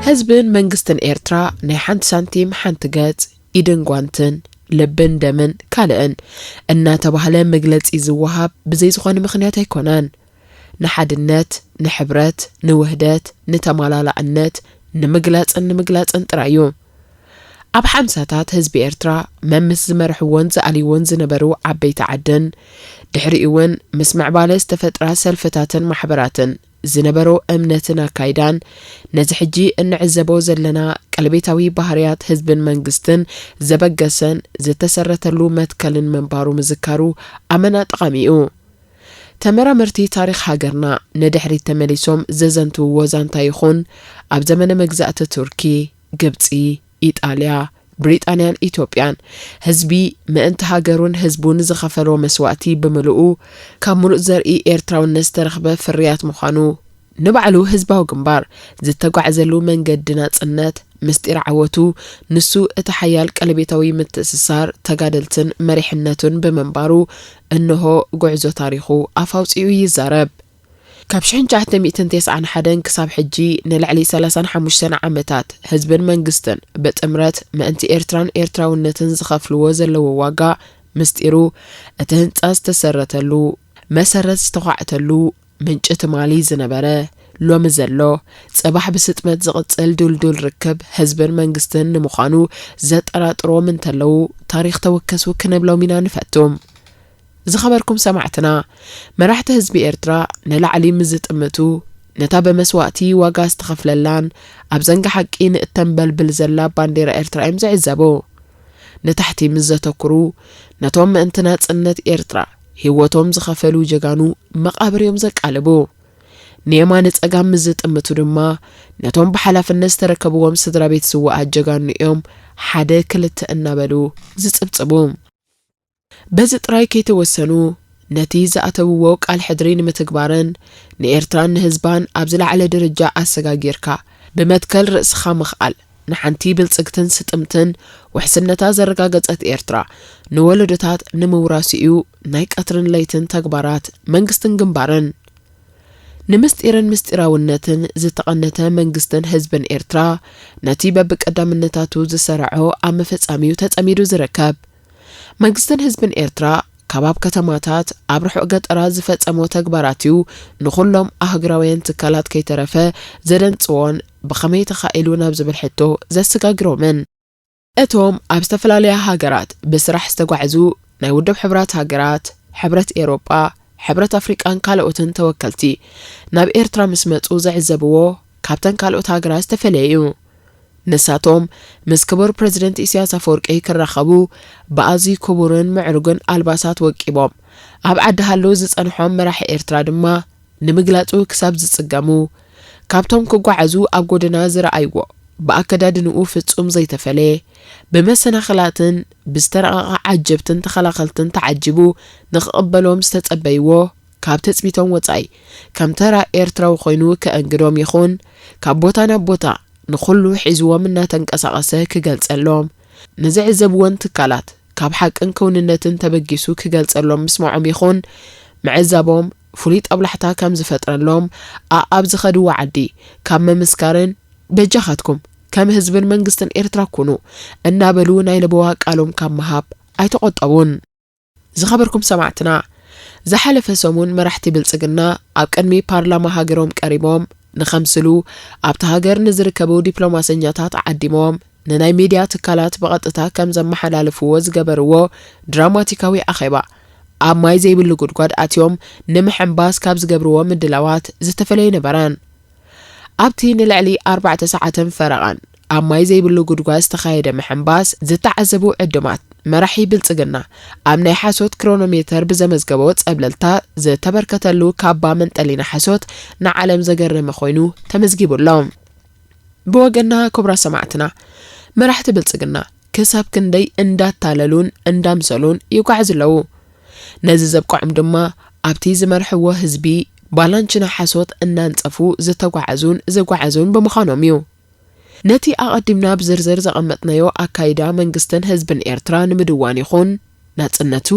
ህዝብን መንግስትን ኤርትራ ናይ ሓንቲ ሳንቲም ሓንቲ ገጽ፣ ኢድን ጓንትን፣ ልብን ደምን ካልእን እናተባህለ መግለጺ ዝወሃብ ብዘይ ዝኾነ ምኽንያት ኣይኮነን። ንሓድነት፣ ንሕብረት፣ ንውህደት፣ ንተማላላእነት ንምግላጽን ንምግላጽን ጥራይ እዩ። ኣብ ሓምሳታት ህዝቢ ኤርትራ መምስ ዝመርሕዎን ዝኣልይዎን ዝነበሩ ዓበይቲ ዓድን፣ ድሕሪኡ እውን ምስ ምዕባለ ዝተፈጥራ ሰልፍታትን ማሕበራትን ዝነበሮ እምነትን ኣካይዳን፣ ነዚ ሕጂ እንዕዘቦ ዘለና ቀልቤታዊ ባህርያት ህዝብን መንግስትን ዘበገሰን ዝተሰረተሉ መትከልን ምንባሩ ምዝካሩ ኣመና ጠቓሚ እዩ። ተመራመርቲ ታሪኽ ሃገርና ንድሕሪት ተመሊሶም ዘዘንትውዎ ዛንታ ይኹን፣ ኣብ ዘመነ መግዛእቲ ቱርኪ፣ ግብጺ፣ ኢጣልያ፣ ብሪጣንያን ኢትዮጵያን፣ ህዝቢ ምእንቲ ሃገሩን ህዝቡን ዝኸፈሎ መስዋእቲ ብምልኡ፣ ካብ ምሉእ ዘርኢ ኤርትራውነት ዝተረኽበ ፍርያት ምዃኑ፣ ንባዕሉ ህዝባዊ ግንባር ዝተጓዕዘሉ መንገዲ ናጽነት፣ ምስጢር ዓወቱ፣ ንሱ እቲ ሓያል ቀለቤታዊ ምትእስሳር ተጋደልትን መሪሕነቱን ብምንባሩ፣ እንሆ ጉዕዞ ታሪኹ ኣፍ ኣውጺኡ ይዛረብ። ካብ ሽሕን ትሽዓተ ሚእትን ተስዓን ሓደን ክሳብ ሕጂ ንልዕሊ ሰላሳን ሓሙሽተን ዓመታት ህዝብን መንግስትን ብጥምረት ምእንቲ ኤርትራን ኤርትራውነትን ዝኸፍልዎ ዘለዉ ዋጋ ምስጢሩ፣ እቲ ህንጻ ዝተሰረተሉ፣ መሰረት ዝተዃዕተሉ፣ ምንጪ ትማሊ ዝነበረ፣ ሎሚ ዘሎ፣ ጽባሕ ብስጥመት ዝቕጽል ድልዱል ርክብ ህዝብን መንግስትን ንምዃኑ ዘጠራጥሮም እንተለዉ፣ ታሪኽ ተወከሱ ክንብሎም ኢና ንፈቱ። ዝኸበርኩም ሰማዕትና፣ መራሕቲ ህዝቢ ኤርትራ ንላዕሊ ምስ ዝጥምቱ፣ ነታ ብመስዋእቲ ዋጋ ዝተኸፍለላን ኣብ ዘንጊ ሓቂ ንእተንበልብል ዘላ ባንዴራ ኤርትራ እዮም ዝዕዘቡ። ንታሕቲ ምስ ዘተኩሩ፣ ነቶም ምእንቲ ናጽነት ኤርትራ ህይወቶም ዝኸፈሉ ጀጋኑ መቓብር እዮም ዘቃልቡ። ንየማነ ጸጋም ምስ ዝጥምቱ ድማ፣ ነቶም ብሓላፍነት ዝተረከብዎም ስድራ ቤት ስዉኣት ጀጋኑ እዮም ሓደ ክልተ እናበሉ ዝጽብጽቡ። በዚ ጥራይ ከይተወሰኑ፣ ነቲ ዝኣተውዎ ቃል ሕድሪ ንምትግባርን ንኤርትራን ንህዝባን ኣብ ዝለዓለ ደረጃ ኣሰጋጊርካ፣ ብመትከል ርእስኻ ምኽኣል፣ ንሓንቲ ብልጽግትን ስጥምትን ውሕስነታ ዘረጋገጸት ኤርትራ ንወለዶታት ንምውራስ እዩ ናይ ቀትርን ለይትን ተግባራት መንግስትን ግንባርን። ንምስጢርን ምስጢራውነትን ዝተቐነተ መንግስትን ህዝብን ኤርትራ፣ ነቲ በብቀዳምነታቱ ዝሰርዖ ኣብ ምፍጻም እዩ ተጸሚዱ ዝርከብ። መንግስትን ህዝብን ኤርትራ፣ ካብ ኣብ ከተማታት ኣብ ርሑቕ ገጠራት ዝፈጸሞ ተግባራት እዩ ንኹሎም ኣህጉራውያን ትካላት ከይተረፈ ዘደንጽዎን ብኸመይ ተኻኢሉ ናብ ዝብል ሕቶ ዘስጋግሮምን። እቶም ኣብ ዝተፈላለያ ሃገራት ብስራሕ ዝተጓዕዙ ናይ ውድብ ሕቡራት ሃገራት፣ ሕብረት ኤውሮጳ፣ ሕብረት ኣፍሪቃን ካልኦትን ተወከልቲ ናብ ኤርትራ ምስ መጹ ዝዕዘብዎ ካብተን ካልኦት ሃገራት ዝተፈለየ እዩ። ንሳቶም ምስ ክቡር ፕረዚደንት ኢሳያስ ኣፈወርቂ ክራኸቡ ብኣዝዩ ክቡርን ምዕሩግን ኣልባሳት ወቂቦም ኣብ ዓዲ ሃሎ ዝጸንሖም መራሒ ኤርትራ ድማ ንምግላጹ ክሳብ ዝጽገሙ፣ ካብቶም ክጓዓዙ ኣብ ጎደና ዝረኣይዎ፣ ብኣከዳድንኡ ፍጹም ዘይተፈለየ፣ ብመሰናኽላትን ብዝተረቐቐ ዓጀብትን ተኸላኸልትን ተዓጂቡ ንኽቕበሎም ዝተጸበይዎ፣ ካብ ትጽቢቶም ወጻኢ፣ ከም ተራ ኤርትራዊ ኮይኑ ከእንግዶም ይኹን፣ ካብ ቦታ ናብ ቦታ ንኹሉ ሒዝዎም እናተንቀሳቐሰ ክገልጸሎም፣ ንዝዕዘብወን ትካላት ካብ ሓቅን ክውንነትን ተበጊሱ ክገልጸሎም ምስምዖም ይኹን ምዕዛቦም ፍሉይ ጦብላሕታ ከም ዝፈጥረሎም፣ ኣኣብ ዝኸድዎ ዓዲ ካብ ምምስካርን በጃኻትኩም ከም ህዝብን መንግስትን ኤርትራ ኩኑ እናበሉ ናይ ለበዋ ቃሎም ካብ ምሃብ ኣይተቖጠቡን። ዝኸበርኩም ሰማዕትና፣ ዝሓለፈ ሰሙን መራሕቲ ብልጽግና ኣብ ቅድሚ ፓርላማ ሃገሮም ቀሪቦም ንኸምስሉ ኣብቲ ሃገር ንዝርከቡ ዲፕሎማሰኛታት ዓዲሞም ንናይ ሚድያ ትካላት ብቐጥታ ከም ዘመሓላልፍዎ ዝገበርዎ ድራማቲካዊ ኣኼባ፣ ኣብ ማይ ዘይብሉ ጉድጓድ ኣትዮም ንምሕንባስ ካብ ዝገብርዎ ምድላዋት ዝተፈለየ ኣይነበረን። ኣብቲ ንልዕሊ ኣርባዕተ ሰዓትን ፈረቓን ኣብ ማይ ዘይብሉ ጉድጓድ ዝተኻየደ ምሕንባስ ዝተዓዘቡ ዕዱማት፣ መራሒ ብልጽግና ኣብ ናይ ሓሶት ክሮኖሜተር ብዘመዝገቦ ጸብለልታ ዝተበርከተሉ ካባ መንጠሊና ሓሶት ንዓለም ዘገረመ ኮይኑ ተመዝጊቡ ኣሎ። ብወገንና ክቡራት ሰማዕትና፣ መራሕቲ ብልጽግና ክሳብ ክንደይ እንዳታለሉን እንዳምሰሉን ይጓዓዙ ኣለዉ። ነዚ ዘብቅዖም ድማ ኣብቲ ዝመርሕዎ ህዝቢ ባላንችና ሓሶት እናንጸፉ ዝተጓዓዙን ዝጓዓዙን ብምዃኖም እዩ። ነቲ ኣቐዲምና ብዝርዝር ዘቐመጥናዮ ኣካይዳ መንግስትን ህዝብን ኤርትራ ንምድዋን ይኹን፣ ናጽነቱ፣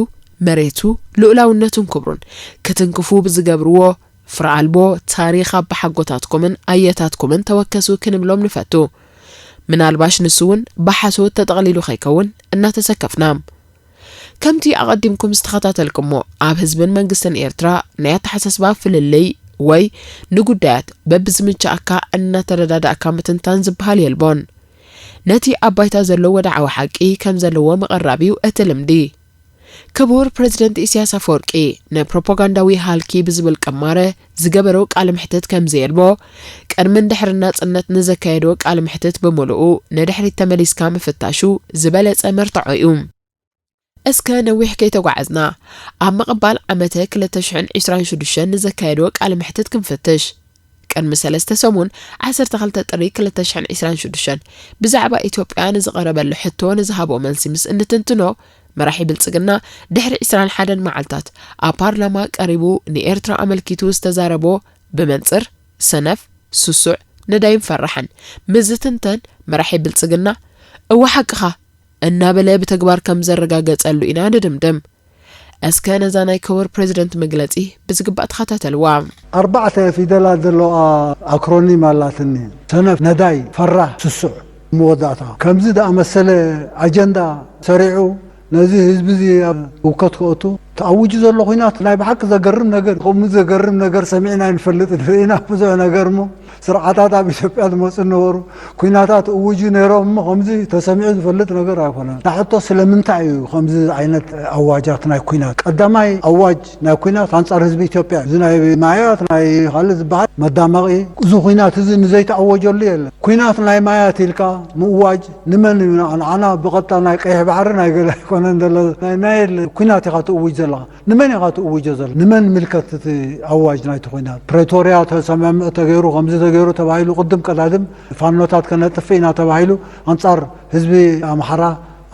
መሬቱ፣ ልኡላውነቱን ክብሩን ክትንክፉ ብዝገብርዎ ፍረ ኣልቦ ታሪኽ ኣባሓጎታትኩምን ኣየታትኩምን ተወከሱ ክንብሎም ንፈቱ። ምናልባሽ ንሱ እውን ብሓሶት ተጠቕሊሉ ከይከውን እናተሰከፍና። ከምቲ ኣቐዲምኩም ዝተኸታተልኩሞ፣ ኣብ ህዝብን መንግስትን ኤርትራ ናይ ኣተሓሳስባ ፍልልይ ወይ ንጉዳያት በብዝምችኣካ እናተረዳዳእካ ምትንታን ዝበሃል የልቦን። ነቲ ኣብ ባይታ ዘሎ ወድዓዊ ሓቂ ከም ዘለዎ ምቕራብ እዩ እቲ ልምዲ። ክቡር ፕረዚደንት ኢሳያስ ኣፈወርቂ ንፕሮፓጋንዳዊ ሃልኪ ብዝብል ቅማረ ዝገበሮ ቃለ መሕትት ከም ዘየልቦ፣ ቅድምን ድሕርን ናጽነት ንዘካየዶ ቃለ መሕትት ብምሉኡ ንድሕሪት ተመሊስካ ምፍታሹ ዝበለጸ መርትዖ እዩ። እስከ ነዊሕ ከይተጓዓዝና፣ ኣብ ምቕባል ዓመተ ክልተ ሽሕን ዕስራን ሽዱሽተን ንዘካየዶ ቃለ መሕትት ክንፍትሽ። ቅድሚ ሰለስተ ሰሙን፣ ዓሰርተ ክልተ ጥሪ ክልተ ሽሕን ዕስራን ሽዱሽተን፣ ብዛዕባ ኢትዮጵያ ንዝቐረበሉ ሕቶ ንዝሃቦ መልሲ ምስ እንትንትኖ፣ መራሒ ብልጽግና ድሕሪ ዕስራን ሓደን መዓልታት ኣብ ፓርላማ ቀሪቡ ንኤርትራ ኣመልኪቱ ዝተዛረቦ ብመንጽር ሰነፍ፣ ስሱዕ፣ ነዳይን ፈራሕን ምስ ዝትንተን፣ መራሒ ብልጽግና፣ እወ ሓቅኻ እናበለ ብተግባር ከም ዘረጋገጸሉ ኢና ንድምድም። እስከ ነዛ ናይ ክቡር ፕረዚደንት መግለጺ ብዝግባእ ተኸታተልዋ። ኣርባዕተ ፊደላት ዘለዋ ኣክሮኒም ኣላትኒ። ሰነፍ፣ ነዳይ፣ ፈራህ፣ ስሱዕ። መወዳእታ ከምዚ ዝኣመሰለ ኣጀንዳ ሰሪዑ ነዚ ህዝቢ እዚ ኣብ ህውከት ከእቱ ተኣዊጁ ዘሎ ኲናት ናይ ብሓቂ ዘገርም ነገር፣ ከምኡ ዘገርም ነገር ሰሚዕና ኣይንፈልጥን። ርኢና ብዙሕ ነገር እሞ ስርዓታት ኣብ ኢትዮጵያ ዝመፁ ነበሩ። ኲናታት እውጁ ነይሮም እሞ ከምዚ ተሰሚዑ ዝፈልጥ ነገር ኣይኮነን። ንሕቶ ስለምንታይ እዩ ከምዚ ዓይነት ኣዋጃት ናይ ኲናት? ቀዳማይ ኣዋጅ ናይ ኲናት ኣንጻር ህዝቢ ኢትዮጵያ እዩ። እዚ ናይ ማያት ናይ ካልእ ዝበሃል መዳመቒ፣ እዚ ኲናት እዚ ንዘይተኣወጀሉ የለን። ኲናት ናይ ማያት ኢልካ ምእዋጅ ንመን እዩ? ንዓ-፣ ንዓና ብቐጥታ ናይ ቀይሕ ባሕሪ ናይ ገለ ኣይኮነን ዘሎ። ናይ ናይል ኲናት ኢኻ ትእውጅ ዘለኻ። ንመን ኢኻ ትእውጆ ዘሎ? ንመን ምልከት እቲ ኣዋጅ ናይቲ ኲናት? ፕሬቶርያ ተሰማምዕ ተገይሩ፣ ከምዚ ተገይሩ ተባሂሉ፣ ቅድም ቀዳድም ፋኖታት ከነጥፍእ ኢና ተባሂሉ፣ ኣንጻር ህዝቢ ኣምሓራ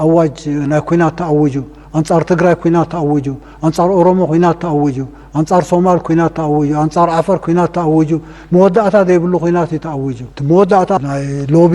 ኣዋጅ ናይ ኲናት ተኣዊጁ፣ ኣንጻር ትግራይ ኲናት ተኣዊጁ፣ ኣንጻር ኦሮሞ ኲናት ተኣዊጁ፣ ኣንጻር ሶማል ኲናት ተኣዊጁ፣ ኣንጻር ዓፈር ኲናት ተኣዊጁ፣ መወዳእታ ዘይብሉ ኲናት እዩ ተኣዊጁ። እቲ መወዳእታ ናይ ሎቢ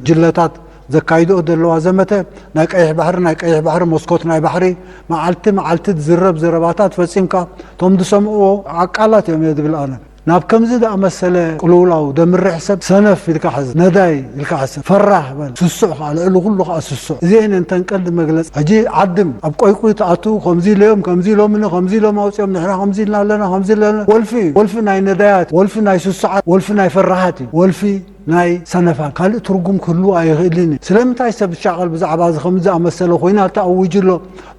ጅለታት ዘካይድኦ ዘለዋ ዘመተ ናይ ቀይሕ ባሕሪ፣ ናይ ቀይሕ ባሕሪ መስኮት ናይ ባሕሪ፣ መዓልቲ መዓልቲ ዝዝረብ ዘረባታት ፈጺምካ፣ እቶም ዝሰምዕዎ ዓቃላት እዮም እየ ዝብል ኣነ። ናብ ከምዚ ዝኣመሰለ ቅልውላው ዘምርሕ ሰብ ሰነፍ ኢልካ ሕዝ፣ ነዳይ ኢልካ ሕሰብ፣ ፈራህ በል፣ ስሱዕ ከኣ፣ ልዕሊ ኩሉ ከኣ ስሱዕ። እዚአን እተን ቀንዲ መግለጺ። ሕጂ ዓድም ኣብ ቆይቁይ ትኣቱ፣ ከምዚ ኢሎም፣ ከምዚ ኢሎምኒ፣ ከምዚ ኢሎም ኣውጺኦም፣ ንሕና ከምዚ ኢልና ኣለና፣ ከምዚ ኣለና። ወልፊ፣ ወልፊ ናይ ነዳያት፣ ወልፊ ናይ ስሱዓት፣ ወልፊ ናይ ፈራሃት እዩ። ወልፊ ናይ ሰነፋት ካልእ ትርጉም ክህልዎ ኣይኽእልን እዩ። ስለምንታይ ሰብ ዝሻቐል ብዛዕባ እዚ ከምዚ ዝኣመሰለ ኹናት ተኣዊጁ ኣሎ?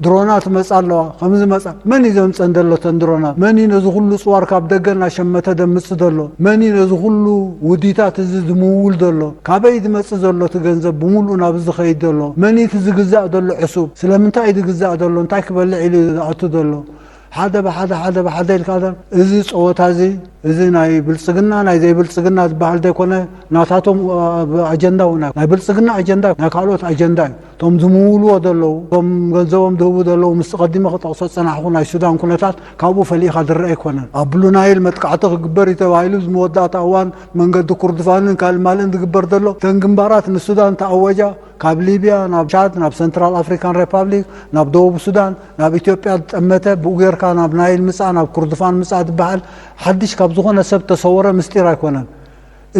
ድሮናት መጻ ኣለዋ። ከምዚ መጻ መን እዩ ዘምጸን ዘሎ እተን ድሮናት? መን እዩ ነዚ ኩሉ ጽዋር ካብ ደገ እናሸመተ ደምጽ ዘሎ? መን እዩ ነዚ ኩሉ ውዲታት እዚ ዝምውል ዘሎ? ካበይ ዝመጽእ ዘሎ እቲ ገንዘብ ብምሉኡ ናብ እዚ ዝኸይድ ዘሎ? መን እዩ እቲ ዝግዛእ ዘሎ ዕሱብ? ስለምንታይ እዩ ዝግዛእ ዘሎ? እንታይ ክበልዕ ኢሉ ዝኣቱ ዘሎ? ሓደ ብሓደ፣ ሓደ ብሓደ ኢልካ ዘር-፣ እዚ ጸወታ እዚ፣ እዚ ናይ ብልጽግና፣ ናይ ዘይብልጽግና ዝበሃል ዘይኮነ፣ ናታቶም፣ እ፣ ኣጀንዳ እውን ናይ ብልጽግና ኣጀንዳ፣ ናይ ካልኦት ኣጀንዳ እዩ። እቶም ዝምውልዎ ዘለዉ፣ እቶም ገንዘቦም ዝህቡ ዘለዉ፣ ምስ ቀዲመ ክጠቕሶ ዝጸናሕኩ ናይ ሱዳን ኩነታት ካብኡ ፈሊኻ ዝረአ ኣይኮነን። ኣብ ብሉ ናይል መጥቃዕቲ ክግበር እዩ ተባሂሉ፣ እዚ መወዳእታ እዋን መንገዲ ኩርድፋንን ካልእ ማልእን ዝግበር ዘሎ፣ እተን ግንባራት ንሱዳን ተኣወጃ፣ ካብ ሊብያ ናብ ቻድ፣ ናብ ሰንትራል ኣፍሪካን ሪፓብሊክ፣ ናብ ደቡብ ሱዳን፣ ናብ ኢትዮጵያ ዝጠመተ፣ ብኡ ጌርካ ናብ ናይል ምጻእ፣ ናብ ኩርድፋን ምጻእ ዝበሃል ሓድሽ ካብ ዝኾነ ሰብ ተሰወረ ምስጢር ኣይኮነን።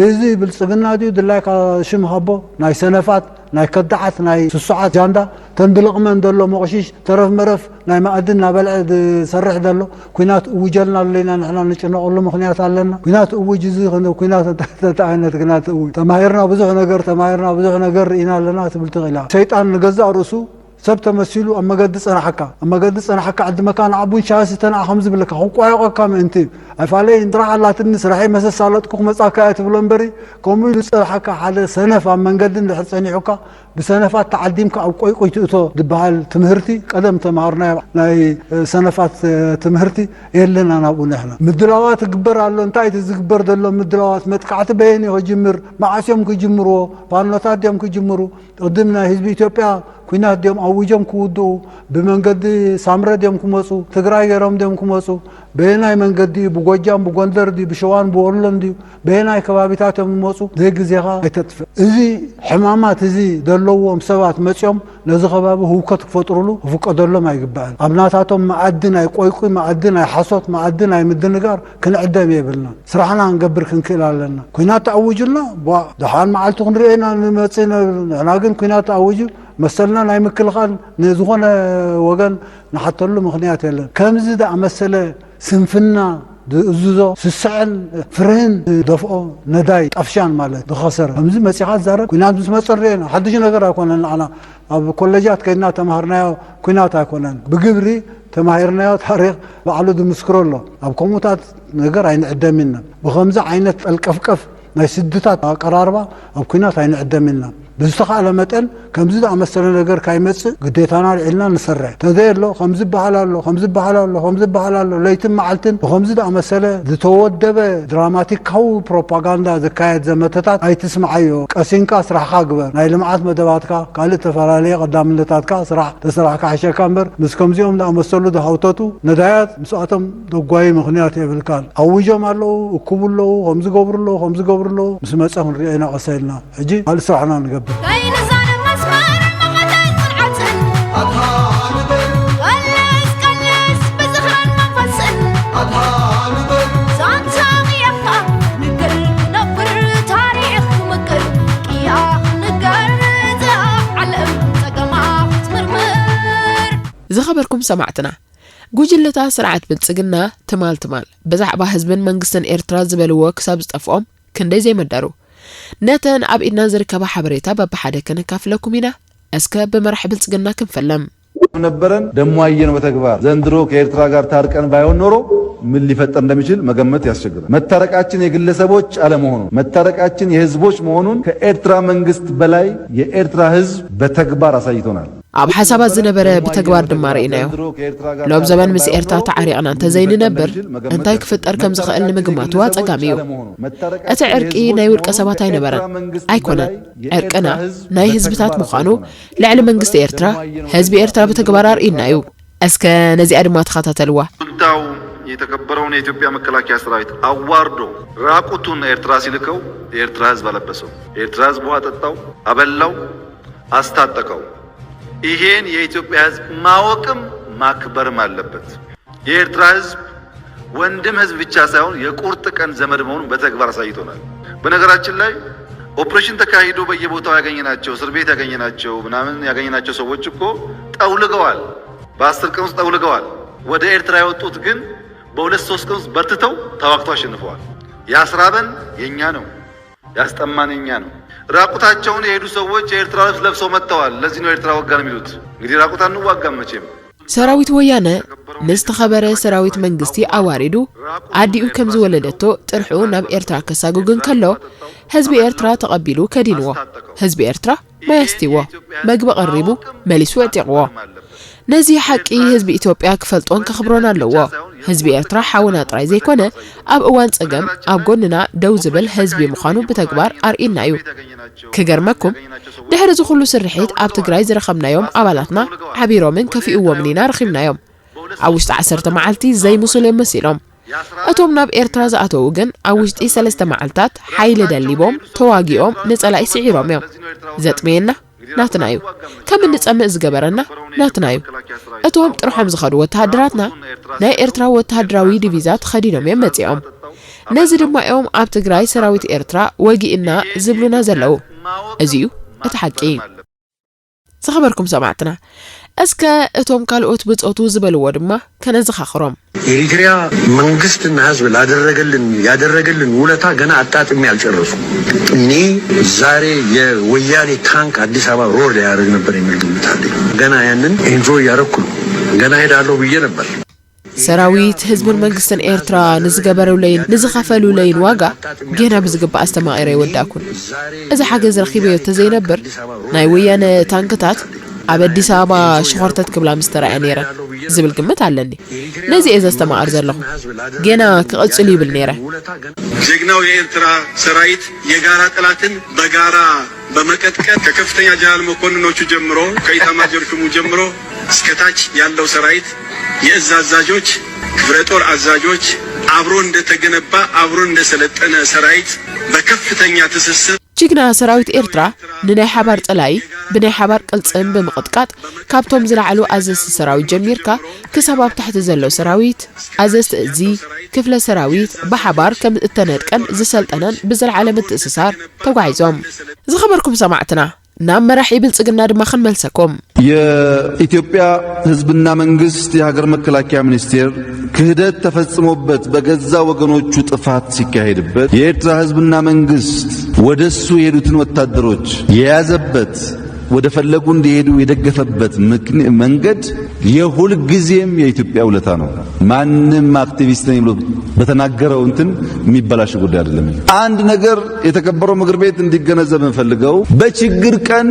እዚ ብልጽግና ድዩ ድላይካ ሽም ሃቦ፣ ናይ ሰነፋት፣ ናይ ከዳዓት፣ ናይ ስሱዓት ጃንዳ፣ ተን ዝልቕመን ዘሎ መቑሽሽ፣ ተረፍ መረፍ ናይ መኣዲ እናበልዐ ዝሰርሕ ዘሎ፣ ኲናት እውጀልና ኣሎ ኢና ንሕና ንጭነቐሉ ምኽንያት ኣለና። ኲናት እውጅ እዚ ኽን-፣ ኲናት እንታይ፣ እንታይ ዓይነት ኲናት እውጅ? ተማሂርና ብዙሕ ነገር፣ ተማሂርና ብዙሕ ነገር ርኢና ኣለና ትብል ትኽእል ኢኻ። ሰይጣን ንገዛእ ርእሱ ሰብ ተመሲሉ ኣብ መገዲ ጸናሓካ፣ ኣብ መገዲ ጸናሓካ ዕድመካ ንዓ ቡን ሻሂ ስተ ንዓ ከም ዝብለካ ክቋየቖካ ምእንቲ እዩ። ኣይፋለይ ስራሕ ኣላትኒ ስራሐይ መሰሳለጥኩ ክመጻካ እየ ትብሎ እምበሪ፣ ከምኡ ኢሉ ዝጸናሓካ ሓደ ሰነፍ ኣብ መንገዲ እንድሕር ጸኒሑካ፣ ብሰነፋት ተዓዲምካ ኣብ ቆይቆይ ትእቶ ዝበሃል ትምህርቲ ቀደም ተምሃርናዮ። ናይ ሰነፋት ትምህርቲ የለና ናብኡ ንሕና። ምድላዋት ክግበር ኣሎ። እንታይ እቲ ዝግበር ዘሎ ምድላዋት? መጥቃዕቲ በየን እዩ ክጅምር? መዓስ እዮም ክጅምርዎ? ፋኖታት ድዮም ክጅምሩ? ቅድም ናይ ህዝቢ ኢትዮጵያ ኲናት ድዮም ኣዊጆም ክውድኡ? ብመንገዲ ሳምረ ድዮም ክመፁ? ትግራይ ገይሮም ድዮም ክመፁ? በየናይ መንገዲ እዩ? ብጎጃም፣ ብጎንደር ድዩ? ብሸዋን ብወሎን ድዩ? በየናይ ከባቢታት እዮም ዝመፁ? ዘይግዜኻ ኣይተጥፍእ። እዚ ሕማማት እዚ ዘለዎም ሰባት መፂኦም ነዚ ከባቢ ህውከት ክፈጥሩሉ ክፍቀደሎም ኣይግባእን። ኣብ ናታቶም መኣዲ ናይ ቆይቁይ፣ መኣዲ ናይ ሓሶት፣ መኣዲ ናይ ምድንጋር ክንዕደም የብልናን። ስራሕና ክንገብር ክንክእል ኣለና። ኲናት ተኣዊጁልና፣ ቧ፣ ደሓን መዓልቲ ክንሪኦ ኢና ንመጽእ ነብል። ንሕና ግን ኲናት ተኣዊጁ መሰልና ናይ ምክልኻል ንዝኾነ ወገን ንሓተሉ ምኽንያት የለን። ከምዚ ዝኣመሰለ ስንፍና ዝእዝዞ ስስዐን ፍርህን ዝደፍኦ ነዳይ ጣፍሻን ማለት ዝኸሰረ። ከምዚ መጺኻ ትዛረብ፣ ኲናት ምስ መጸ ንሪኦ ኢና። ሓድሽ ነገር ኣይኮነን ንዓና። ኣብ ኮሌጃት ከይድና ተማሃርናዮ ኲናት ኣይኮነን። ብግብሪ ተማሂርናዮ ታሪኽ ባዕሉ ዝምስክሮ ኣሎ። ኣብ ከምኡታት ነገር ኣይንዕደም ኢና። ብኸምዚ ዓይነት ጠልቀፍቀፍ ናይ ስድታት ኣቀራርባ ኣብ ኲናት ኣይንዕደም ኢና። ብዝተኻእለ መጠን ከምዚ ዝኣመሰለ ነገር ካይመጽእ ግዴታና ኣልዒልና ንሰርሕ። ተዘየሎ ከምዚ ይበሃል ኣሎ፣ ከምዚ ይበሃል ኣሎ፣ ከምዚ ይበሃል ኣሎ፣ ለይትን መዓልትን ብኸምዚ ዝኣመሰለ ዝተወደበ ድራማቲካዊ ፕሮፓጋንዳ ዝካየድ ዘመተታት ኣይትስምዓዮ። ቀሲንካ ስራሕካ ግበር። ናይ ልምዓት መደባትካ፣ ካልእ እተፈላለየ ቀዳምነታትካ ስራሕ ተሰራሕካ ሕሸካ እምበር፣ ምስ ከምዚኦም ዝኣመሰሉ ዝሃውተቱ ነዳያት ምስኣቶም ደጓዩ ምኽንያት የብልካን። ኣዊጆም ኣለዉ፣ እኩቡ ኣለዉ፣ ከምዚ ገብሩ ኣለዉ፣ ከምዚ ገብሩ ኣለዉ፣ ምስ መጸ ክንሪኦ ኢና ቀስ ኢልና። ሕጂ ካልእ ስራሕና ንገብር። ከይንዛረብ መስመር መቐተል መርዓትን ኣድሃ ንበል። ቀለስ ቀለስ ብዝኽርን መንፈስን ኣድሃ ንበል። ዛንታ ቅያኻ ንግር ክነብር ታሪኽ ክምቅር ቅያ ንገር እዛ ዓለም ጸገማ ክትምርምር። ዝኸበርኩም ሰማዕትና፣ ጉጅለታት ስርዓት ብልጽግና ትማል ትማል ብዛዕባ ህዝብን መንግስትን ኤርትራ ዝበልዎ ክሳብ ዝጠፍኦም ክንደይ ዘይመደሩ። ነተን ኣብ ኢድና ዝርከባ ሓበሬታ በብሓደ ከነካፍለኩም ኢና። እስከ ብመራሕ ብልጽግና ክንፈለም። ነበረን፣ ደሞ አየነው በተግባር። ዘንድሮ ከኤርትራ ጋር ታርቀን ባይሆን ኖሮ ምን ሊፈጠር እንደሚችል መገመት ያስቸግራል። መታረቃችን የግለሰቦች አለመሆኑን፣ መታረቃችን የህዝቦች መሆኑን ከኤርትራ መንግስት በላይ የኤርትራ ህዝብ በተግባር አሳይቶናል። ኣብ ሓሳባት ዝነበረ ብተግባር ድማ ርኢናዮ። ሎም ዘበን ምስ ኤርትራ ተዓሪቕና እንተዘይንነብር፣ እንታይ ክፍጠር ከም ዝኽእል ንምግማቱ ኣጸጋሚ እዩ። እቲ ዕርቂ ናይ ውልቀ ሰባት ኣይነበረን፣ ኣይኮነን። ዕርቅና ናይ ህዝብታት ምዃኑ ልዕሊ መንግስቲ ኤርትራ፣ ህዝቢ ኤርትራ ብተግባር ኣርኢና እዩ። እስከ ነዚኣ ድማ ተኸታተልዋ። ጁንታው የተከበረውን የኢትዮጵያ መከላከያ ሰራዊት አዋርዶ ራቁቱን ኤርትራ ሲልከው የኤርትራ ህዝብ አለበሰው። የኤርትራ ህዝብ ውሃ ጠጣው፣ አበላው፣ አስታጠቀው። ይሄን የኢትዮጵያ ህዝብ ማወቅም ማክበርም አለበት። የኤርትራ ህዝብ ወንድም ህዝብ ብቻ ሳይሆን የቁርጥ ቀን ዘመድ መሆኑን በተግባር አሳይቶናል። በነገራችን ላይ ኦፕሬሽን ተካሂዶ በየቦታው ያገኘናቸው፣ እስር ቤት ያገኘናቸው፣ ምናምን ያገኘናቸው ሰዎች እኮ ጠውልገዋል። በአስር ቀን ውስጥ ጠውልገዋል። ወደ ኤርትራ የወጡት ግን በሁለት ሶስት ቀን ውስጥ በርትተው ተዋግተው አሸንፈዋል። ያስራበን የኛ ነው፣ ያስጠማን የኛ ነው። ራቁታቸውን የሄዱ ሰዎች የኤርትራ ልብስ ለብሰው መጥተዋል። ለዚህ ነው ኤርትራ ወጋን የሚሉት። እንግዲህ ራቁት አንዋጋም መቼም። ሰራዊት ወያነ ንዝተኸበረ ሰራዊት መንግስቲ ኣዋሪዱ፣ ኣዲኡ ከም ዝወለደቶ ጥርሑ ናብ ኤርትራ ከሳጉግ እንከሎ፣ ህዝቢ ኤርትራ ተቐቢሉ ከዲንዎ። ህዝቢ ኤርትራ ማይ ኣስቲዎ፣ መግቢ ቀሪቡ፣ መሊሱ ኣዕጢቕዎ። ነዚ ሓቂ ህዝቢ ኢትዮጵያ ክፈልጦን ከኽብሮን ኣለዎ። ህዝቢ ኤርትራ ሓውና ጥራይ ዘይኮነ፣ ኣብ እዋን ጸገም ኣብ ጎንና ደው ዝብል ህዝቢ ምዃኑ ብተግባር ኣርኢና እዩ። ክገርመኩም፣ ድሕሪ እዚ ኩሉ ስርሒት ኣብ ትግራይ ዝረኸብናዮም ኣባላትና ዓቢሮምን ከፊእዎምን ኢና ረኺብናዮም። ኣብ ውሽጢ ዓሰርተ መዓልቲ ዘይምስሉ እዮም መሲሎም። እቶም ናብ ኤርትራ ዝኣተዉ ግን ኣብ ውሽጢ ሰለስተ መዓልታት ሓይሊ ደሊቦም፣ ተዋጊኦም፣ ንጸላኢ ስዒሮም እዮም። ዘጥመየና ናትና እዩ። ከም እንጸምእ ዝገበረና ናትና እዩ። እቶም ጥርሖም ዝኸዱ ወተሃደራትና ናይ ኤርትራ ወተሃደራዊ ዲቪዛ ተኸዲኖም እዮም መጺኦም። ነዚ ድማ እዮም ኣብ ትግራይ ሰራዊት ኤርትራ ወጊእና ዝብሉና ዘለዉ። እዚ እዩ እቲ ሓቂ። ዝኸበርኩም ሰማዕትና፣ እስከ እቶም ካልኦት ብጾቱ ዝበልዎ ድማ ከነዘኻኽሮም። የኤሪትሪያ መንግስትና ህዝብ ላደረገልን ያደረገልን ውለታ ገና አጣጥሜ አልጨረስኩም። እኔ ዛሬ የወያኔ ታንክ አዲስ አበባ ሮር ሊያደርግ ነበር የሚል ግምት አለኝ። ገና ያንን ኢንጆይ ያረኩ ነው። ገና ሄዳለሁ ብዬ ነበር። ሰራዊት ህዝብን መንግስትን ኤርትራ ንዝገበሩለይን ንዝኸፈሉለይን ዋጋ ጌና ብዝግባእ ኣስተማቒረ ኣይወዳእኩን። እዚ ሓገዝ ረኺበዮ ተዘይነብር ናይ ወያነ ታንክታት ኣብ ኣዲስ ኣበባ ሸኾርተት ክብላ ምስተራእያ ነይረን ዝብል ግምት ኣለኒ። ነዚ እየ ዘስተማቕር ዘለኹ። ጌና ክቕጽል ይብል ነይረ። ጀግናው የኤርትራ ሰራዊት የጋራ ጠላትን በጋራ በመቀጥቀጥ ከከፍተኛ ጀነራል መኮንኖቹ ጀምሮ፣ ከኢታማጆር ሹሙ ጀምሮ እስከ ታች ያለው ሰራዊት፣ የእዝ አዛዦች፣ ክፍለ ጦር አዛዦች፣ አብሮ እንደተገነባ፣ አብሮ እንደሰለጠነ ሰራዊት በከፍተኛ ትስስር። ጅግና ሰራዊት ኤርትራ ንናይ ሓባር ጸላኢ ብናይ ሓባር ቅልጽም ብምቕጥቃጥ፣ ካብቶም ዝለዓሉ ኣዘዝቲ ሰራዊት ጀሚርካ ክሳብ ኣብ ታሕቲ ዘሎ ሰራዊት፣ ኣዘዝቲ እዚ፣ ክፍለ ሰራዊት ብሓባር ከም እተነድቀን ዝሰልጠነን ብዝለዓለ ምትእስሳር ተጓዒዞም። ዝኸበርኩም ሰማዕትና፣ ናብ መራሒ ብልጽግና ድማ ክንመልሰኩም። የኢትዮጵያ ህዝብና መንግስት፣ የሀገር መከላከያ ሚኒስቴር ክህደት ተፈጽሞበት በገዛ ወገኖቹ ጥፋት ሲካሄድበት፣ የኤርትራ ህዝብና መንግስት ወደሱ የሄዱትን ወታደሮች የያዘበት፣ ወደ ፈለጉ እንዲሄዱ የደገፈበት ምክን- መንገድ የሁልጊዜም የኢትዮጵያ ውለታ ነው። ማንም አክቲቪስት ነኝ ብሎ በተናገረው እንትን የሚበላሽ ጉዳይ አይደለም። አንድ ነገር የተከበረው ምክር ቤት እንዲገነዘብ የምፈልገው፣ በችግር ቀን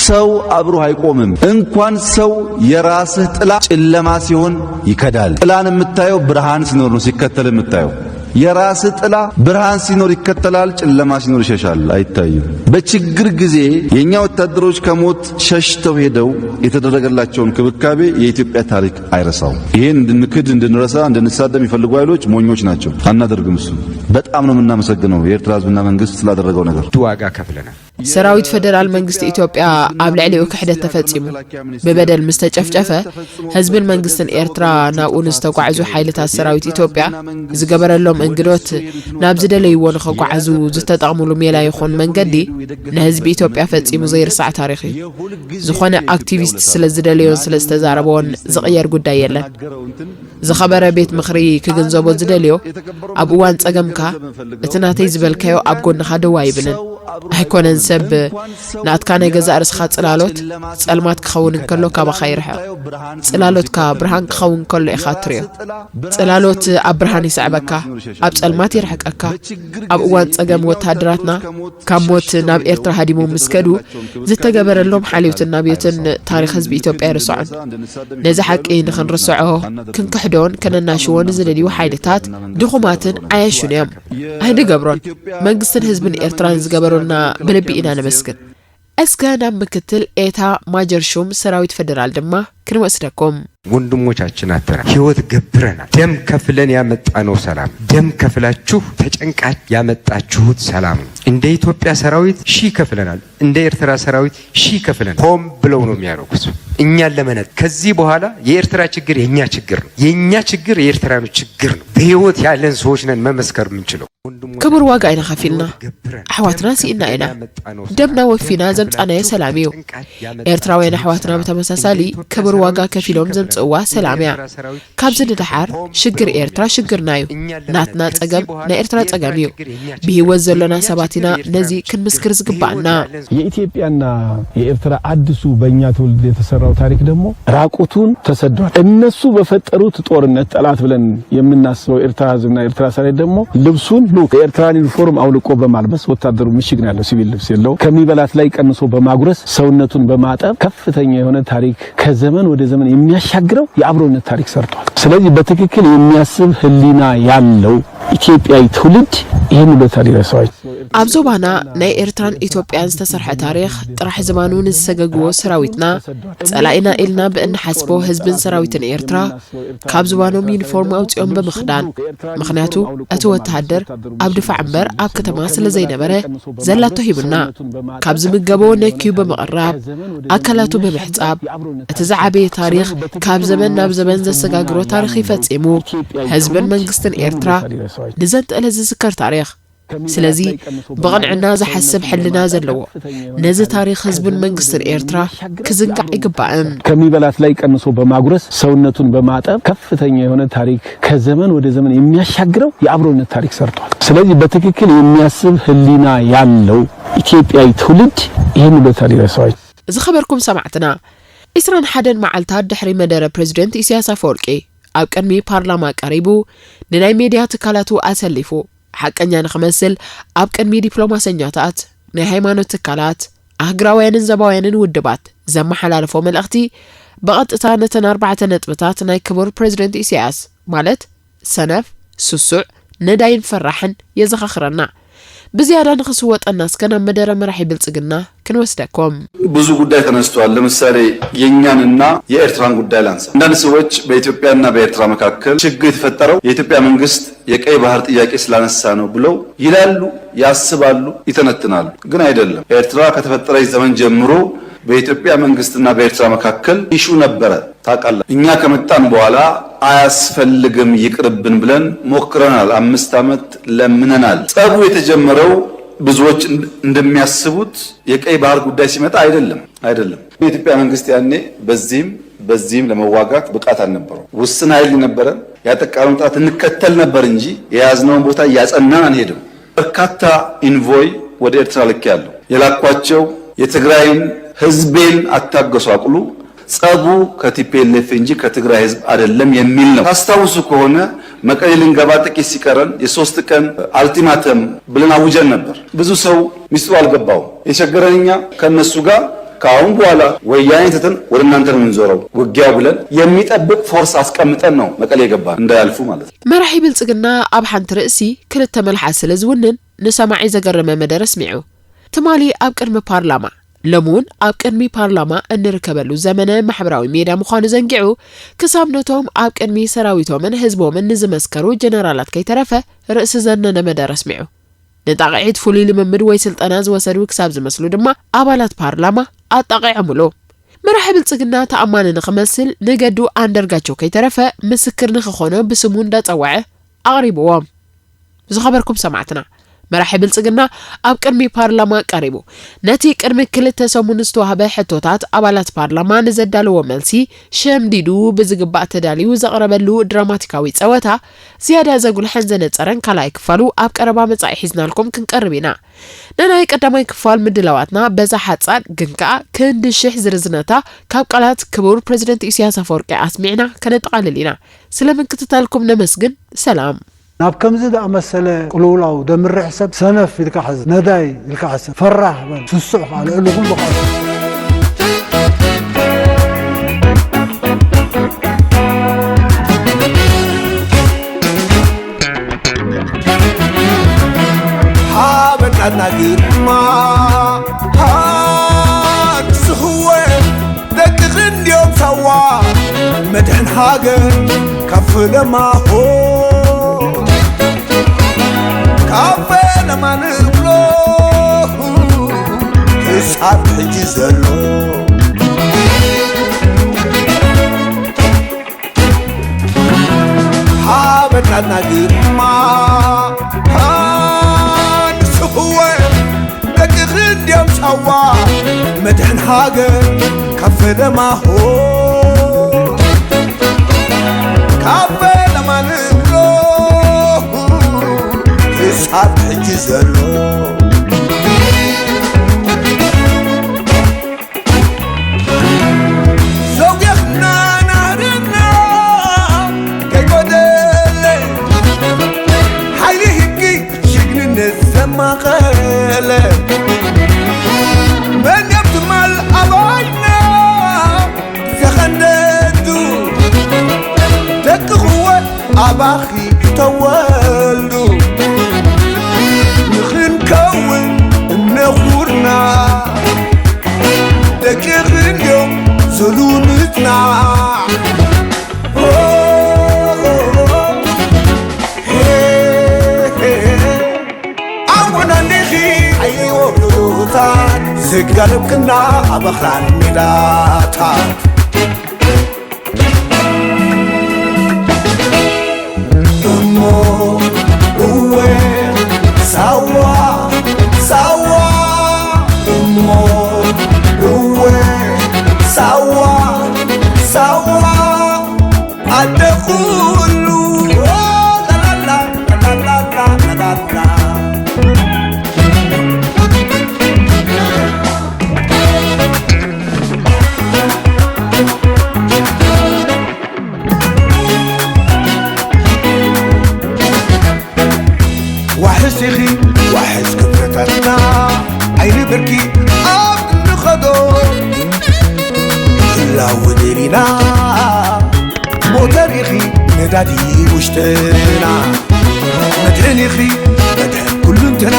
ሰው አብሮ አይቆምም። እንኳን ሰው፣ የራስህ ጥላ ጨለማ ሲሆን ይከዳል። ጥላን የምታየው ብርሃን ሲኖር ነው ሲከተል የምታየው። የራስህ ጥላ ብርሃን ሲኖር ይከተላል፣ ጨለማ ሲኖር ይሸሻል፣ አይታይም። በችግር ጊዜ የእኛ ወታደሮች ከሞት ሸሽተው ሄደው የተደረገላቸው እንክብካቤ የኢትዮጵያ ታሪክ አይረሳውም። ይሄን እንድንክድ፣ እንድንረሳ፣ እንድንሳደብ የሚፈልጉ ኃይሎች ሞኞች ናቸው። አናደርግም። እሱ በጣም ነው የምናመሰግነው የኤርትራ ህዝብና መንግስት ስላደረገው ነገር። ዋጋ ከፍለናል። ሰራዊት ፈደራል መንግስቲ ኢትዮጵያ ኣብ ልዕሊኡ ክሕደት ተፈጺሙ ብበደል ምስ ተጨፍጨፈ፣ ህዝብን መንግስትን ኤርትራ ናብኡ ንዝተጓዕዙ ሓይልታት ሰራዊት ኢትዮጵያ ዝገበረሎም እንግዶት፣ ናብ ዝደለይዎ ንኸጓዓዙ ዝተጠቕሙሉ ሜላ ይኹን መንገዲ ንህዝቢ ኢትዮጵያ ፈጺሙ ዘይርሳዕ ታሪኽ እዩ። ዝኾነ ኣክቲቪስት ስለ ዝደለዮን ስለ ዝተዛረቦን ዝቕየር ጉዳይ የለን። ዝኸበረ ቤት ምኽሪ ክግንዘቦ ዝደልዮ፣ ኣብ እዋን ጸገምካ እቲ ናተይ ዝበልካዮ ኣብ ጎንኻ ደው ኣይብልን። ኣይኮነን ሰብ ናትካ ናይ ገዛእ ርስኻ ጽላሎት ጸልማት ክኸውን እንከሎ ካባኻ ይርሕቕ። ጽላሎትካ ብርሃን ክኸውን ከሎ ኢኻ እትርእዮ። ጽላሎት ኣብ ብርሃን ይስዕበካ፣ ኣብ ጸልማት የርሕቀካ። ኣብ እዋን ጸገም ወተሃደራትና ካብ ሞት ናብ ኤርትራ ሃዲሞም ምስ ከዱ ዝተገበረሎም ሓልዮትን ናብዮትን ታሪኽ ህዝቢ ኢትዮጵያ ኣይርስዖን። ነዚ ሓቂ ንኽንርስዖ ክንክሕዶን ከነናሽዎን ዝደልዩ ሓይልታት ድኹማትን ዓያሹን እዮም። ኣይንገብሮን። መንግስትን ህዝብን ኤርትራን ዝገበሩልና ብልቢ ኢና ነመስግን። እስከ ናብ ምክትል ኤታ ማጀር ሹም ሰራዊት ፈደራል ድማ ክንወስደኩም። ወንድሞቻችን አተናል፣ ህይወት ገብረናል። ደም ከፍለን ያመጣነው ሰላም፣ ደም ከፍላችሁ ተጨንቃችሁ ያመጣችሁት ሰላም ነው። እንደ ኢትዮጵያ ሰራዊት ሺህ ከፍለናል፣ እንደ ኤርትራ ሰራዊት ሺህ ከፍለናል። ሆም ብለው ነው የሚያደርጉት እኛን ለመነጥ። ከዚህ በኋላ የኤርትራ ችግር የኛ ችግር ነው፣ የኛ ችግር የኤርትራኖች ችግር ነው። በህይወት ያለን ሰዎች ነን መመስከር የምንችለው። ክቡር ዋጋ ኢና ከፊልና፣ ኣሕዋትና ስኢና ኢና። ደምና ወፊና ዘምጻናዮ ሰላም እዩ። ኤርትራውያን ኣሕዋትና ብተመሳሳሊ ክቡር ዋጋ ከፊሎም ዘምጽእዋ ሰላም እያ። ካብዚ ንደሓር ሽግር ኤርትራ ሽግርና እዩ። ናትና ጸገም ናይ ኤርትራ ጸገም እዩ። ብህይወት ዘሎና ሰባት ኢና ነዚ ክንምስክር ዝግባኣና። የኢትዮጵያና የኤርትራ አዲሱ በእኛ ትውልድ የተሰራው ታሪክ ደግሞ ራቁቱን ተሰዷል። እነሱ በፈጠሩት ጦርነት ጠላት ብለን የምናስበው ኤርትራ ህዝብና ኤርትራ ሰራዊት ደግሞ ልብሱን ሉክ የኤርትራን ዩኒፎርም አውልቆ በማልበስ ወታደሩ ምሽግ ነው ያለው፣ ሲቪል ልብስ የለው። ከሚበላት ላይ ቀንሶ በማጉረስ ሰውነቱን በማጠብ ከፍተኛ የሆነ ታሪክ ከዘመን ወደ ዘመን የሚያሻግረው የአብሮነት ታሪክ ሰርቷል። ስለዚህ በትክክል የሚያስብ ህሊና ያለው ኢትዮጵያዊ ትውልድ ይህን ውለታ ሊረሳው ኣብ ዞባና ናይ ኤርትራን ኢትዮጵያን ዝተሰርሐ ታሪኽ ጥራሕ ዝባኑ ንዝሰገግዎ ሰራዊትና ጸላኢና ኢልና ብእንሓስቦ ህዝብን ሰራዊትን ኤርትራ ካብ ዝባኖም ዩኒፎርም ኣውጺኦም ብምኽዳን፣ ምኽንያቱ እቲ ወተሃደር ኣብ ድፋዕ እምበር ኣብ ከተማ ስለ ዘይነበረ ዘላቶ ሂቡና። ካብ ዝምገቦ ነክዩ ብምቕራብ፣ ኣካላቱ ብምሕጻብ፣ እቲ ዝዓበየ ታሪኽ ካብ ዘመን ናብ ዘመን ዘሰጋግሮ ታሪኽ እዩ ፈጺሙ። ህዝብን መንግስትን ኤርትራ ንዘንትእለት ዝዝከር ታሪኽ። ስለዚ ብቕንዕና ዝሓስብ ሕልና ዘለዎ ነዚ ታሪኽ ህዝብን መንግስትን ኤርትራ ክዝንጋዕ ኣይግባእን። ከሚበላት ላይ ቀንሶ በማጉረስ ሰውነቱን በማጠብ ከፍተኛ የሆነ ታሪክ ከዘመን ወደ ዘመን የሚያሻግረው የአብሮነት ታሪክ ሰርቷል። ስለዚህ በትክክል የሚያስብ ህሊና ያለው ኢትዮጵያዊ ትውልድ ይህን ውለታ ሊረሳው ዝኸበርኩም ሰማዕትና፣ ዕስራን ሓደን መዓልታት ድሕሪ መደረ ፕሬዚደንት ኢሳያስ ኣፈወርቂ ኣብ ቅድሚ ፓርላማ ቀሪቡ ንናይ ሜድያ ትካላቱ ኣሰሊፉ ሓቀኛ ንኽመስል ኣብ ቅድሚ ዲፕሎማሰኛታት፣ ናይ ሃይማኖት ትካላት፣ ኣህግራውያንን ዘባውያንን ውድባት ዘመሓላለፎ መልእኽቲ ብቐጥታ ነተን ኣርባዕተ ነጥብታት ናይ ክቡር ፕሬዚደንት ኢሳያስ ማለት ሰነፍ፣ ስሱዕ፣ ነዳይን ፈራሕን የዘኻኽረና። ብዝያዳ ንኽስወጠና እስከ ናብ መደረ መራሒ ብልጽግና ክንወስደኩም። ብዙ ጉዳይ ተነስቷል። ለምሳሌ የኛንና የኤርትራን ጉዳይ ላንሳ። አንዳንድ ሰዎች በኢትዮጵያና በኤርትራ መካከል ችግር የተፈጠረው የኢትዮጵያ መንግስት የቀይ ባህር ጥያቄ ስላነሳ ነው ብለው ይላሉ፣ ያስባሉ፣ ይተነትናሉ። ግን አይደለም። ኤርትራ ከተፈጠረች ዘመን ጀምሮ በኢትዮጵያ መንግስትና በኤርትራ መካከል issue ነበረ። ታውቃላችሁ፣ እኛ ከመጣን በኋላ አያስፈልግም፣ ይቅርብን ብለን ሞክረናል። አምስት ዓመት ለምነናል። ጸቡ የተጀመረው ብዙዎች እንደሚያስቡት የቀይ ባህር ጉዳይ ሲመጣ አይደለም፣ አይደለም። የኢትዮጵያ መንግስት ያኔ በዚህም በዚህም ለመዋጋት ብቃት አልነበረው። ውስን ኃይል ነበረን። ያጠቃነው ጥራት እንከተል ነበር እንጂ የያዝነውን ቦታ እያጸናን አንሄድም። በርካታ envoy ወደ ኤርትራ ልኬያለሁ። የላኳቸው የትግራይን ህዝቤን አታገሱ፣ አቅሉ፣ ጸቡ ከ T P L F እንጂ ከትግራይ ህዝብ አይደለም የሚል ነው። ታስታውሱ ከሆነ መቀሌ ልንገባ ጥቂት ሲቀረን የሶስት ቀን ultimatum ብለን አውጀን ነበር። ብዙ ሰው ሚስጥሩ አልገባውም። የቸገረን እኛ ከነሱ ጋር ከአሁን በኋላ ወያኔ ትተን ወደ እናንተ ነው የምንዞረው ውጊያው ብለን የሚጠብቅ force አስቀምጠን ነው መቀሌ የገባን፣ እንዳያልፉ ማለት ነው። መራሒ ብልጽግና ኣብ ሓንቲ ርእሲ ክልተ መልሓስ ስለ ዝውንን ንሰማዒ ዘገረመ መደረ ኣስሚዑ። ትማሊ ኣብ ቅድሚ ፓርላማ፣ ሎሚ እውን ኣብ ቅድሚ ፓርላማ እንርከበሉ ዘመነ ማሕበራዊ ሜድያ ምዃኑ ዘንጊዑ፣ ክሳብ ነቶም ኣብ ቅድሚ ሰራዊቶምን ህዝቦምን ንዝመስከሩ ጀነራላት ከይተረፈ ርእሲ ዘነነ መደረ ኣስሚዑ። ንጣቕዒት ፍሉይ ልምምድ ወይ ስልጠና ዝወሰዱ ክሳብ ዝመስሉ ድማ ኣባላት ፓርላማ ኣጣቒዖምሉ። መራሒ ብልጽግና ተኣማኒ ንኽመስል ንገዱ ኣንደርጋቸው ከይተረፈ ምስክር ንኽኾኖ ብስሙ እንዳጸወዐ ኣቕሪብዎ። ዝኸበርኩም ሰማዕትና፣ መራሒ ብልጽግና ኣብ ቅድሚ ፓርላማ ቀሪቡ ነቲ ቅድሚ ክልተ ሰሙን ዝተዋህበ ሕቶታት ኣባላት ፓርላማ ንዘዳለዎ መልሲ ሸምዲዱ ብዝግባእ ተዳልዩ ዘቕረበሉ ድራማቲካዊ ጸወታ ዝያዳ ዘጉልሐን ዘነጸረን ካልኣይ ክፋሉ ኣብ ቀረባ መጻኢ ሒዝናልኩም ክንቀርብ ኢና። ንናይ ቀዳማይ ክፋል ምድላዋትና በዛ ሓጻር ግን ከኣ ክንዲ ሽሕ ዝርዝነታ ካብ ቃላት ክቡር ፕረዚደንት ኢሳያስ ኣፈወርቂ ኣስሚዕና ከነጠቓልል ኢና። ስለ ምክትታልኩም ነመስግን። ሰላም። ናብ ከምዚ ዝኣመሰለ ቅልውላው ደምርሕ ሰብ ሰነፍ ኢልካ ሕሰብ፣ ነዳይ ኢልካ ሕሰብ፣ ፈራህ በል፣ ስሱዕ ከኣ ልዕሊ ኩሉ ከኣ። ሃበናና ግርማ ሃንስኽወ ደቂ ክንድዮም ሳዋ መድሕን ሃገር ካብ ፈለማ ሆ ካብ ፈለማ ንብሎ ክሳብ ሕጂ ዘሎ ሃበናና ግርማ ሃንስኽወ ደቂ ክንድዮም ሳዋ መድሕን ሃገር ካብ ፈለማ ሆ ካብ ፈለማ ንብሎ ክሳብ ሕጂ ዘሎ ዘውግኽና ናህርና ከይጎደለ ሓይሊ ህጊ ጅግንነት ዘማቐለ መን እዮም ትማል ኣባይና ዘኸንደዱ ደቅኽወ ኣባኺ ተወልዱ ንኽንከውን እምነ ኹርና ደቂ ክንድዮም ሰሉ ምጽናዕ ኣወናኒኺ ኣይወብሉታት ዘጋለብክና ኣብ ኣኽራን ሜዳታት እሞ እወ ሳዋ ሳዋ እሞ እወ ሳዋ ሳዋ ኣደ ኩሉ ላላላ ላላላ ላላላ ዋሕስ ኢኺ ዋሕስ ክብረታትና ዓይኒ ብርኪ ኣብ ንኸዶ ህላው ደሊና ሞተር ኢኺ ነዳዲ ውሽጥና መድሕን ኢኺ መድሕን ኩሉ ድና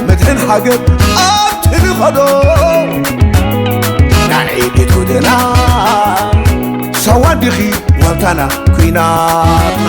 ምድርን ሃገር ኣብቲ ንኸዶ ናይ ቤት ወደና ሳዋ ዲኺ ዋልታና ኩናትና